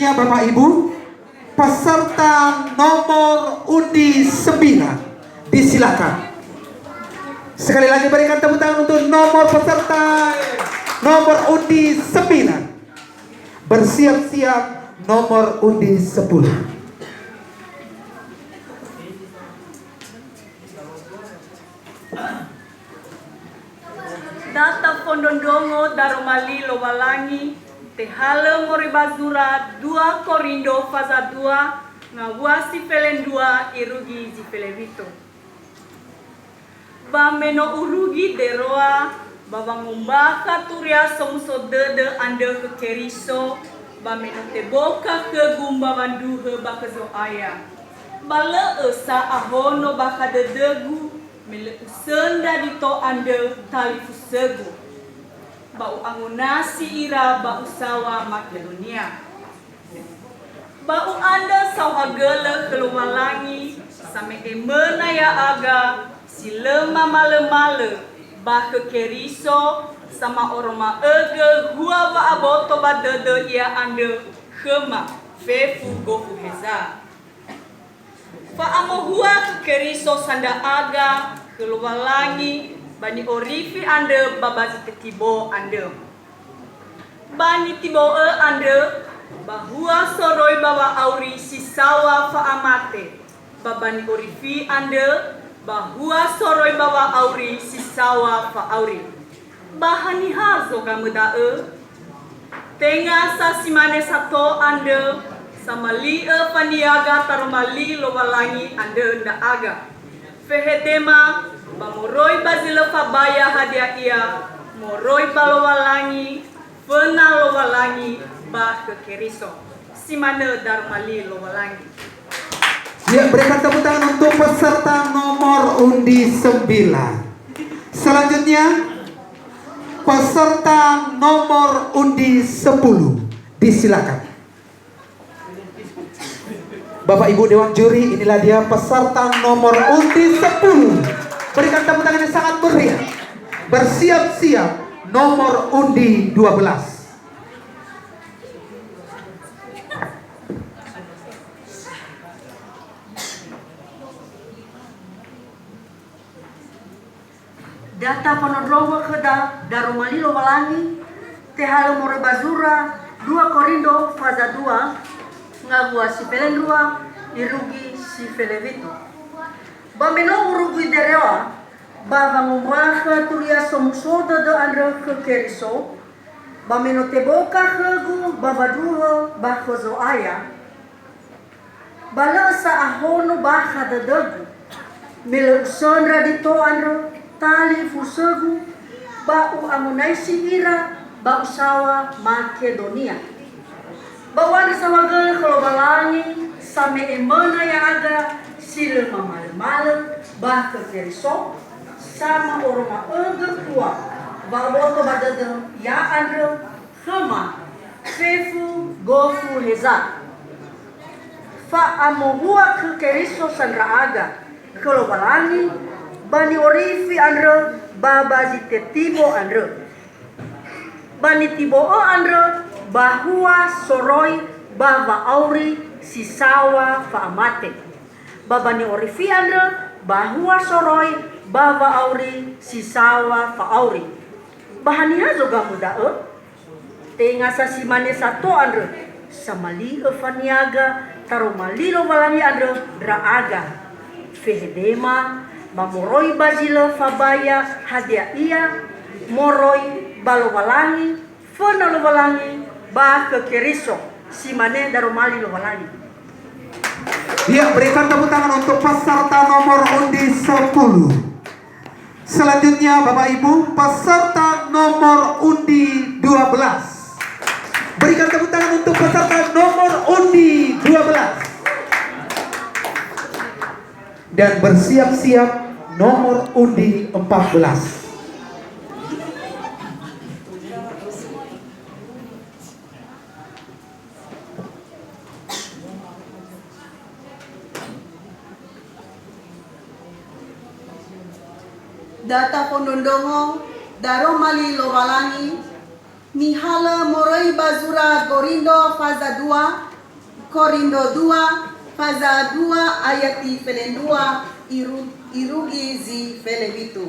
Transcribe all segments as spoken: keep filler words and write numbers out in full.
Ya, Bapak Ibu, peserta nomor undi sembilan, disilakan. Sekali lagi berikan tepuk tangan untuk nomor peserta nomor undi sembilan. Bersiap-siap nomor undi sepuluh. Data fondrondrongo daroma li Lowalangi, tehalö moroi ba zura dua Korindo faza dua, ngawua si felendrua irugi zi felewitu. Ba me no urugi Deroa, ba wangombakha Turia Somuso Dödö andrö khö Keriso, ba me no teboka khögu mbawa ndruhö ba khö Zo'aya. Ba lö'ö sa ahono bakha dödögu, me lö usöndra Dito andrö talifusögu, ba u'angonasi ira ba usaŵa Makedonia. Ba u'andrö saohagölö khö Lowalangi, same'e möna ya'aga si lö mamalömalö ba khö Keriso, sama'oroma'ögö hua wa'aboto ba dödö Ia andrö khöma, fefu gofu heza. Fa'amohua khö Keriso sa ndra'aga khö Lowalangi ba ni'orifi andrö ba ba zi tetibo andrö. Ba nitibo'ö andrö, ba hua soroi ba wa'auri si saŵa fa'amate, ba ba ni'orifi andrö, ba hua soroi ba wa'auri si saŵa fa'auri. Ba haniha zogamö da'ö? Tenga sa si mane sato andrö, samali'ö faniaga taroma li Lowalangi andrö ndra'aga. Fehedema, ba moroi ba zi lö fabaya hadia ia, moroi ba Lowalangi, föna Lowalangi ba khö Keriso. Si manö daroma li Lowalangi. Ya, berikan tepuk tangan untuk peserta nomor undi sembilan. Selanjutnya, peserta nomor undi sepuluh. Disilakan. Bapak Ibu Dewan Juri, inilah dia peserta nomor undi sepuluh. Berikan tepuk tangan yang sangat meriah. Bersiap-siap nomor undi dua belas. Data fondrondrongo khöda daroma li Lowalangi, tehalö moroi ba zura dua Korindo faza dua, ngawua si felendrua, irugi si felewitu. Ba me no urugi Deroa, ba wangombakha Turia Somuso Dödö andrö khö Keriso, ba me no teboka khögu ba wandruhö ba khö Zo'aya, ba lö sa ahono bakha dödögu, me lö usöndra Dito andrö talifusögu, ba u'angonaisi ira ba usaŵa Makedonia. Ba u'andrö saohagölö khö Lowalangi, same'e möna ya'aga si lö mamalömalö ba khö Keriso, sama'oroma'ögö hua wa'aboto ba dödö Ia andrö khöma, fefu gofu heza. Fa'amohua khö Keriso sa ndra'aga khö Lowalangi ba ni'orifi andrö ba ba zi tetibo andrö. Ba nitibo'ö andrö ba hua soroi ba wa'auri si saŵa fa'amate. Ba ba ni'orifi andrö ba hua soroi ba wa'auri si saŵa fa'auri. Ba haniha zogamö da'ö? Tenga sa si mane sato andrö, samali'ö faniaga taroma li Lowalangi andrö ndra'aga. Fehedema, ba moroi ba zi lö fabaya hadia ia, moroi ba Lowalangi, föna Lowalangi, ba khö Keriso, si mane daroma li Lowalangi. Ya, berikan tepuk tangan untuk peserta nomor undi sepuluh. Selanjutnya, Bapak Ibu, peserta nomor undi dua belas. Berikan tepuk tangan untuk peserta nomor undi dua belas. Dan bersiap-siap nomor undi empat belas. Data fondrondrongo, daroma li Lowalangi, nihalö moroi ba zura Gorindo faza dua, Korindo dua, faza dua ayati felendrua iru-, irugi zi felewitu.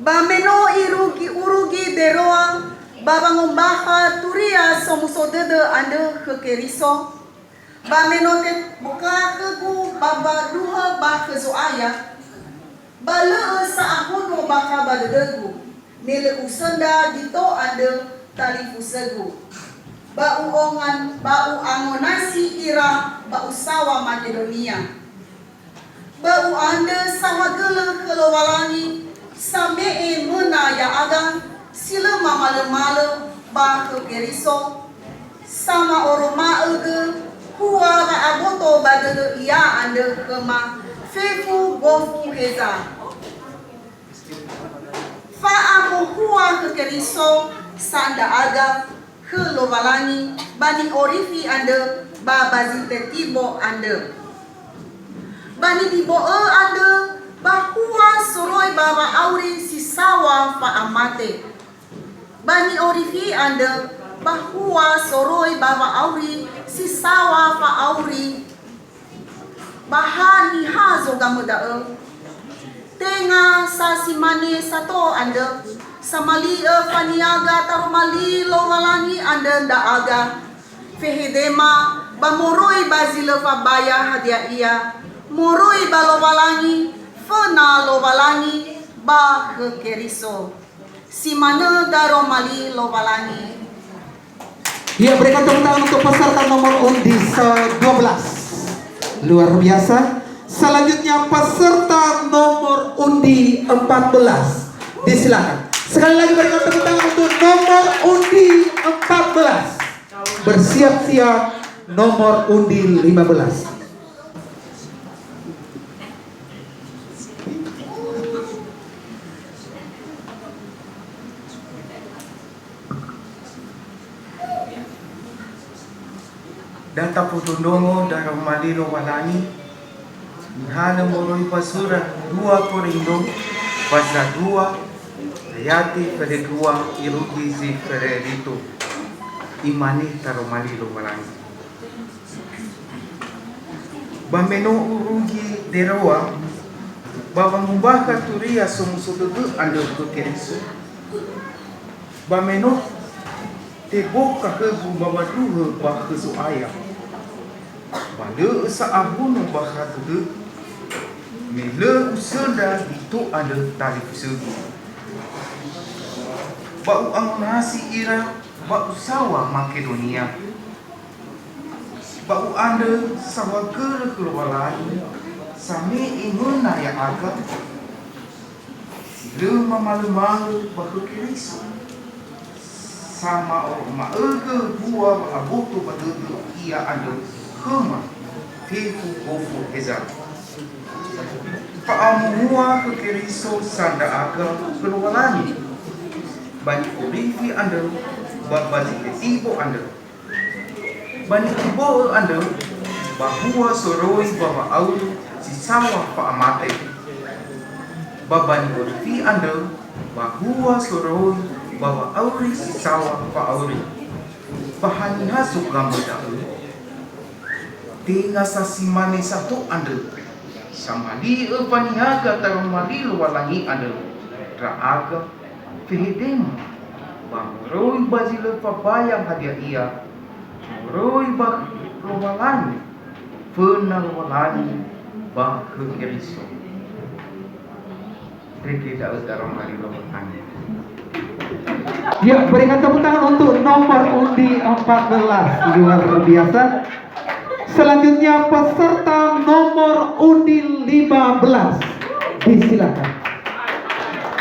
Ba me no irugi, urugi Deroa ba wangombakha Turia Somuso Dödö andrö khö Keriso, ba me no teboka khögu ba mbaduhö ba khö Zo'aya, ba lö'ö sa ahono bakha ba dödögu, me lö usöndra Dito andrö talifusögu, ba u'ongan-, ba u'angonasi ira ba usaŵa Makedonia. Ba u'andrö saohagölö khö Lowalangi, same'e möna ya'aga si lö mamalömalö ba khö Keriso, sama'oroma'ögö hua wa'aboto ba dödö Ia andrö khöma fefu gofu heza. Fa'amohua khö Keriso sa ndra'aga khö Lowalangi ba ni'orifi andrö ba, ba zi tetibo andrö. Ba nidibo'ö andrö ba hua soroi ba wa'auri si saŵa fa'amate. Ba ni'orifi andrö ba hua soroi ba wa'auri si saŵa fa'auri. Ba haniha zogamö da'ö? Tenga sa si mane sato andrö, samali'ö faniaga taroma li Lowalangi andrö ndra'aga, fehedema ba moroi ba zi lö fabaya hadia ia, moroi ba Lowalangi, föna Lowalangi ba khö Keriso. Si manö daroma li Lowalangi. Ya, berikan tepuk tangan untuk peserta nomor undi se-, dua belas. Luar biasa. Selanjutnya peserta nomor undi empat belas. Disilakan. Sekali lagi berikan tepuk tangan untuk nomor undi empat belas. Bersiap-siap nomor undi lima belas. Da tafondrondrongo daroma li Lowalangi, nihalö moroi ba sura dua Korindo, faza dua, ayati felendrua irugi zi felewitu. Imane taroma li Lowalangi. Ba me no urugi Deroa ba wangombakha Turia Somuso Dödö andrö khö Keriso, ba me no teboka khögu ba mbaduhö ba khö Zo'aya, ba lö'ö sa ahono bakha dödögu, me lö usöndra Dito andrö talifusögu. Ba u'angonasi ira ba usaŵa Makedonia. Ba u'andrö saohagölö khö Lowalangi, same'e möna ya'aga, si lö mamalömalö ba khö Keriso, sama'oroma'ögö hua wa'aboto ba dödö Ia andrö khöma fefu gofu heza. Fa'amohua khö Keriso sa ndra'aga khö Lowalangi, ba ni'orifi andrö ba, ba zi tetibo andrö. Ba nitibo'ö andrö, ba hua soroi ba wa'auri si saŵa fa'amate. Ba ba ni'orifi andrö, ba hua soroi ba wa'auri si saŵa fa'auri. Ba haniha sogamö da'ö? Tenga sa si mane sato andrö, samali'ö fanihaga taroma li Lowalangi andrö, ndra'aga, fehedema, ba moroi ba zi lö fabaya hadia ia, moroi ba Lowalangi, föna Lowalangi ba khö Keriso. Rege da'ö daroma li Lowalangi. Ya, berikan tepuk tangan untuk nomor undi empat belas, luar biasa. Selanjutnya peserta nomor undi lima belas. Disilakan.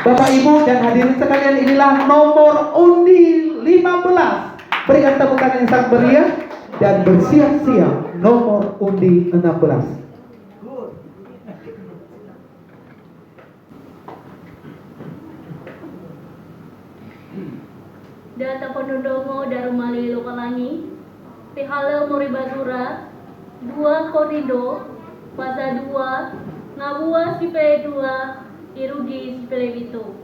Bapak, Ibu, dan hadirin sekalian, inilah nomor undi lima belas. Berikan tepuk tangan yang sangat meriah dan bersiap-siap nomor undi enam belas. Da tafondrondrongo daroma li Lowalangi, tehalö moroi ba zura dua Korindo, faza dua, ngawua si felendrua, irugi si felewitu.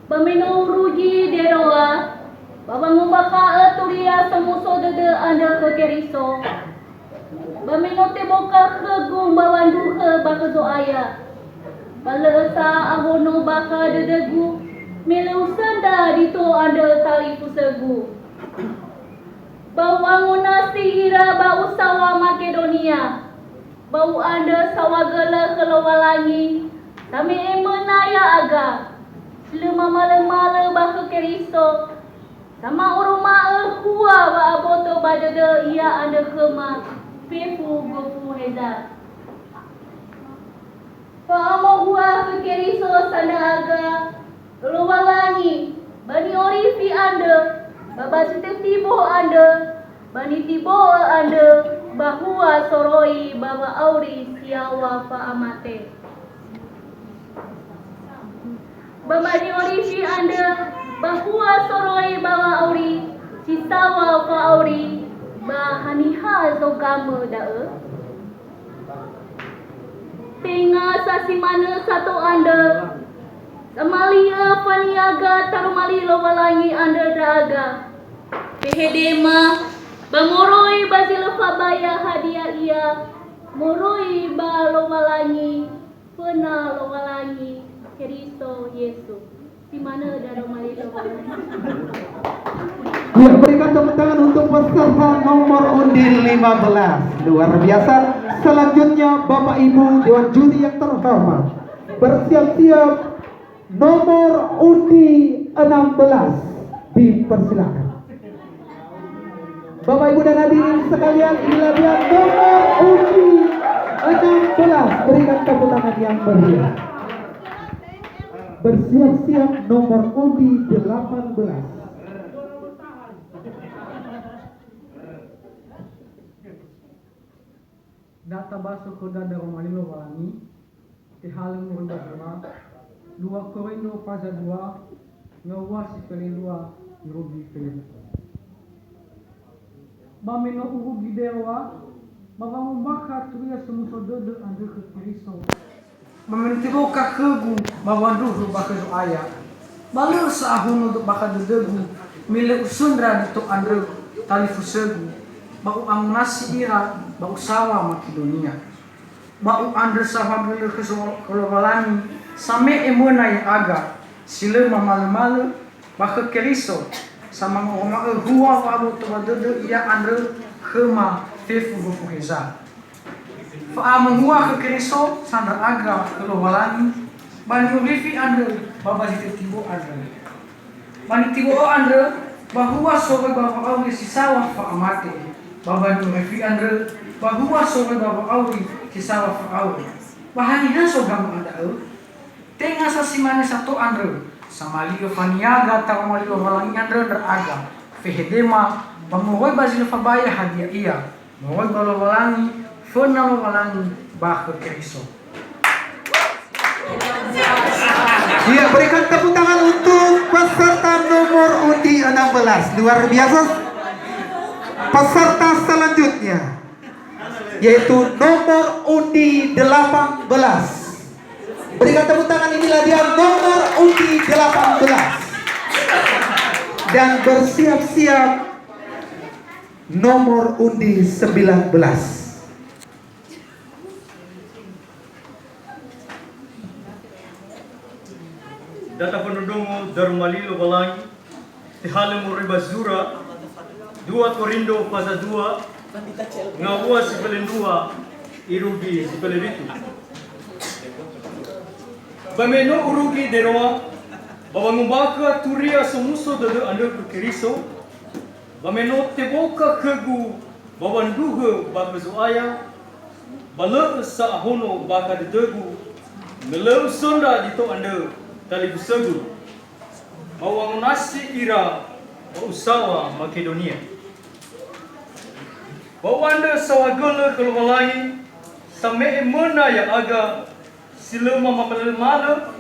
Ba me no urugi Deroa, ba wangumbakha'ö turia somuso dödö andrö khö Keriso, ba me no teboka khögu mbawa ndruhö ba khö Zo'aya, ba lö'ö sa ahono bakha dödögu, me lö usöndra dito andrö talifusögu. Ba u'angonasi ira ba usaŵa Makedonia, ba u'andrö saohagölö khö Lowalangi, same'e möna ya'aga, si lö mamalömalö ba khö Keriso, sama'oroma'ö hua wa'aboto ba dödö Ia andrö khöma fefu gofu heza. Fa'amohua khö Keriso sandra'aga, Lowalangi, ba ni'orifi andrö, ba ba zi tetibo andrö, ba nitibo'ö andrö, ba hua soroi ba wa'auri si yaŵa fa'amate. Ba ba ni'orifi andrö, ba hua soroi ba wa'auri si saŵa fa'auri, ba haniha zogamö da'ö? Tenga sa si manö sato andrö, samali'ö faniaga taroma li Lowalangi andrö ndra'aga. Fehedema, ba moroi ba zi lö fabaya hadia ia, moroi ba Lowalangi, föna Lowalangi, Keriso Yesu. Si manö daroma li Lowalangi. Ya, berikan tepuk tangan untuk peserta nomor undi lima belas. Luar biasa. Selanjutnya, Bapak Ibu Dewan Juri yang terhormat, bersiap-siap nomor undi enam belas. Dipersilakan. Bapak Ibu dan hadirin sekalian, inilah dia nomor undi enam belas. Berikan tepuk tangan yang meriah. Bersiap-siap nomor undi delapan belas. Na tabaso khöda daroma li Lowalangi, tehalö moroi ba zura, dua Korindo faza dua, ngawua si felendrua, irugi felendrua. Ba me no urugi Deroa, ba wangombakha turia somuso dödö andrö khö Keriso. Ba me no teboka khögu ba wandruhö ba khö Zo'aya, ba lö sa ahono bakha dödögu, me lö usöndra dito andrö talifusögu, ba u'angonasi ira ba usaŵa Makedonia. Ba u'andrö saohagölö khö Zo-, khö Lowalangi, same'e möna ya'aga, si lö mamalömalö, ba khö Keriso, samangoroma'ö hua wa'aboto ba dödö Ia andrö khöma fefu gofu heza. Fa'amohua khö Keriso sandra'aga khö Lowalangi, ba ni'orifi andrö ba ba zi tetibo andrö. Ba nitibo'ö andrö, ba hua soroi ba wa'auri si saŵa fa'amate, ba ba ni'orifi andrö, ba hua soroi ba wa'auri si saŵa fa'auri. Ba haniha sogamö da'ö? Tenga sa si mane sato andrö, samali'ö faniaga taroma li Lowalangi andrö ndra'aga, fehedema, ba moroi ba zi lö fabaya hadia ia, moroi ba Lowalangi, föna Lowalangi, ba khö Keriso. Iya, berikan tepuk tangan untuk peserta nomor undi enam belas. Luar biasa. Peserta selanjutnya, yaitu nomor undi delapan belas. Berikan tepuk tangan, inilah dia nomor undi delapan belas. Dan bersiap-siap nomor undi sembilan belas. Data fondrondrongo daroma li Lowalangi, tehalö moroi ba zura, dua Korindo faza dua, ngawua si felendrua, irugi si felewitu. Ba me no urugi Deroa, ba wangombakha turia somuso dödö andrö khö Keriso, ba me no teboka khögu ba wandruhö ba khö Zo'aya, ba lö sa ahono bakha dödögu, me lö usöndra dito andrö talifusögu, ba u'angonasi ira ba usaŵa Makedonia. Ba u'andrö saohagölö khö Lowalangi, same'e möna ya'aga, si lö mamalömalö,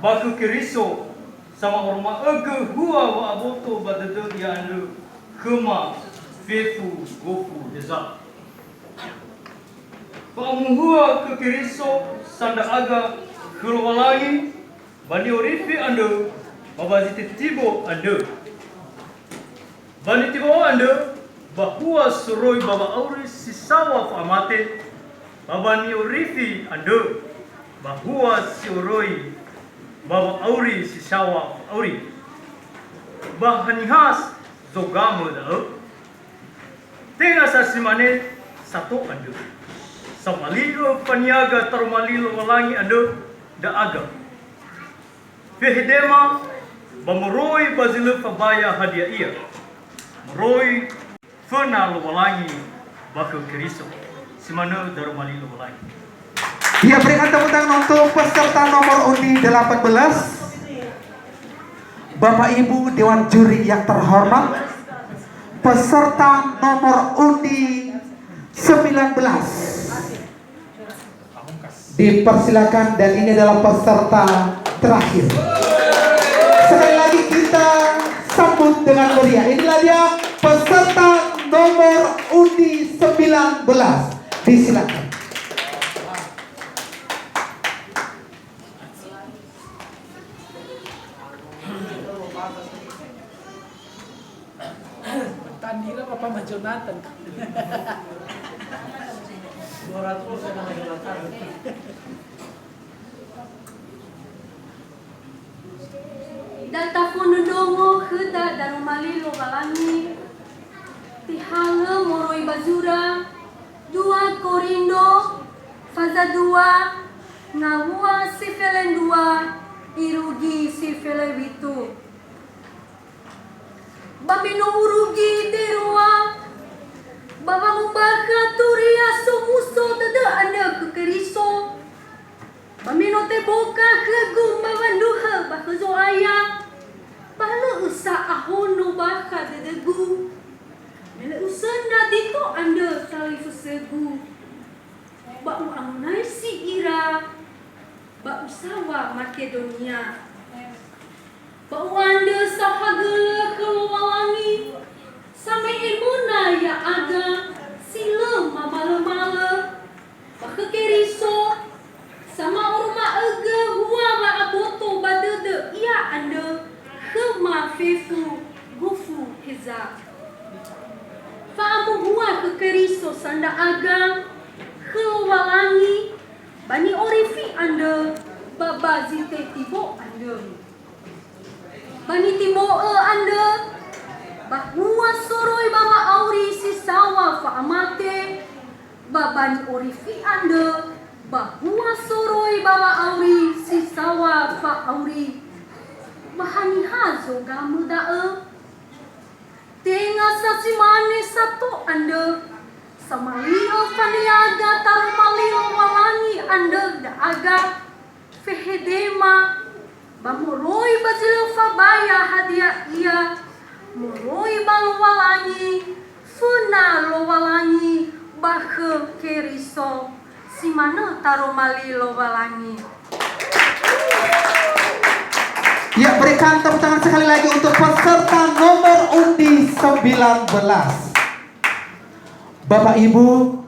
ba khö Keriso, sama'oroma'ögö hua wa'aboto ba dödö Ia andrö khöma fefu gofu heza. Fa'amohua khö Keriso sandra'aga khö Lowalangi, ba ni'orifi andrö, Ba ba zi tetibo andrö. Ba nitibo'ö andrö, ba hua soroi ba wa'auri si saŵa fa'amate, ba ba ni'orifi andrö, ba hua soroi ba wa'auri si saŵa fa'auri. Ba haniha zogamö da'ö? Tenga sa si mane sato andrö. Samali'ö faniaga taroma li Lowalangi andrö ndra'aga. Fehedema, ba moroi ba zi lö fabaya hadia ia. Moroi föna Lowalangi ba khö Keriso. Si manö daroma li Lowalangi. Ya, berikan tepuk tangan untuk peserta nomor undi delapan belas. Bapak Ibu Dewan Juri yang terhormat, peserta nomor undi sembilan belas. Dipersilakan, dan ini adalah peserta terakhir. Sekali lagi kita sambut dengan meriah. Inilah dia peserta nomor undi sembilan belas. Disilakan. Tandira Bapak Ma Jonathan. Dua ratus persen sama Jonathan. Da tafondrondrongo khöda daroma li Lowalangi, tehalö moroi ba zura, dua Korindo, faza dua, ngawua si felendrua, irugi si felewitu. Ba me no urugi derua, ba wangumbakhö turia somuso dödö andrö khö Keriso, ba me no teboka khögu mbawa ndruhö ba khö Zo'aya, ba lö üsa ahono bakha dödögu, me lö üsöndra Dito andrö talifusögu. Ba u'amonaisi ira, ba usaŵa Makedonia. Ba u'andrö saohagölö khö Lowalangi, same'e möna ya'aga si lö mamalömalö, ba khö Keriso, sama'oroma'ögö hua wa'aboto ba dödö Ia andrö khöma fefu gofu heza. Fa'amohua khö Keriso sa ndra'aga khö Lowalangi ba ni'orifi andrö ba ba zi tetibo andrö. Ba nitibo'ö andrö, ba hua soroi ba wa'auri si saŵa fa'amate, ba ba ni'orifi andrö, ba hua soroi ba wa'auri si saŵa fa'auri. Ba haniha zogamö da'ö? Tenga sa si mane sato andrö, samali'ö faniaga taroma li Lowalangi andrö ndra'aga, fehedema, ba moroi ba zi lö fabaya hadia ia, moroi ba Lowalangi, föna Lowalangi ba khö Keriso. Si manö taroma li Lowalangi. Ya, berikan tepuk tangan sekali lagi untuk peserta nomor undi sembilan belas. Bapak Ibu,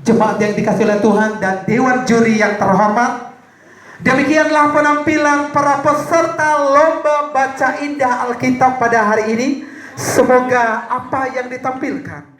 jemaat yang dikasihi oleh Tuhan dan dewan juri yang terhormat, demikianlah penampilan para peserta lomba baca indah Alkitab pada hari ini. Semoga apa yang ditampilkan